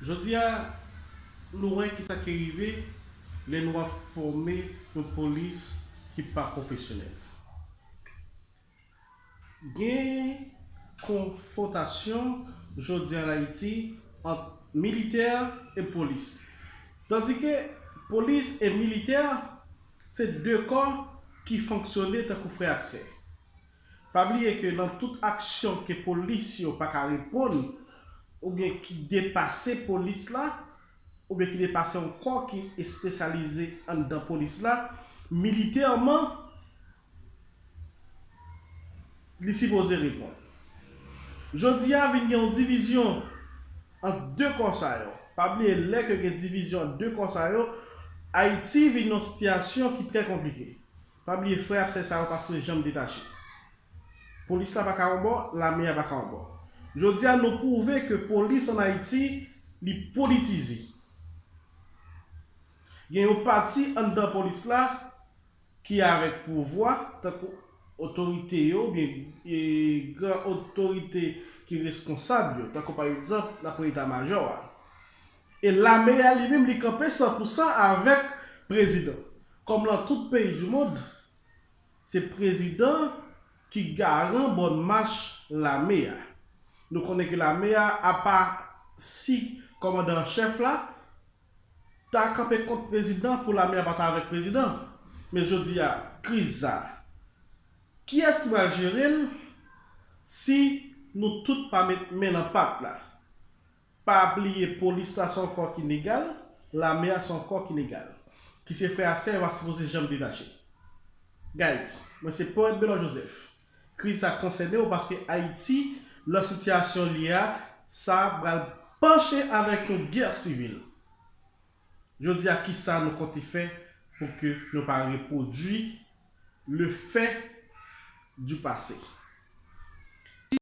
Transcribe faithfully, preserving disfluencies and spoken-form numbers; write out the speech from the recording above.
Jodi a, nou wè kisa ki rive lè nou ap fòme yon polis ki pa pwofesyonèl. Gen konfwontasyon jodi a an Ayiti ant militè e polis. Tandike polis e militè se de kò ki fonksyone tankou frè ak sè. Pa bliye ke nan tout aksyon ke polis yo pa ka reponn oubyen ki depase polis la, oubyen ki depase yon kò ki espesyalize anndan polis la, militèman, li sipoze reponn. Jodi a vin gen yon divizyon ant de kò sa yo. Pa bliye, lè ke gen divizyon ant de kò sa yo, Ayiti vin nan yon sitiyasyon ki trè konplike. Pa bliye, frè ak sè sa yo pa sou janm detache. Polis la pa ka yon bò, lame a pa ka yon bò. Jodi a, nou pwouve ke polis an Ayiti, li politize. Gen yon pati anndan polis la ki avèk pouvwa, tankou otorite yo, oubyen e, gran otorite ki reskonsab yo, tankou pa egzanp, n ap pran eta majò a. E lame a li menm, li kanpe san pou san avèk prezidan. Kòm nan tout peyi di mond, se prezidan ki garan bòn mach lame a. Nou konnen ke lame a, apa si kòmandan an chèf la, ta kanpe kont prezidan pou lame a pa ta avèk prezidan. Men jodi a, kriz sa, kiyès ki pral jere l si nou tout pa met men nan pat la? Pa bliye, polis la se yon kò ki legal, lame a se yon kò ki legal, ki se frè ak sè yo pa sipoze janm detache. Guys, mwen se Poète Belò Joseph. Kriz sa konsène w paske Ayiti, nan sitiyasyon li a, sa pral panche avèk yon gè sivil. Jodi a, kisa nou konte fè pou ke nou pa repwodui le fait du passé?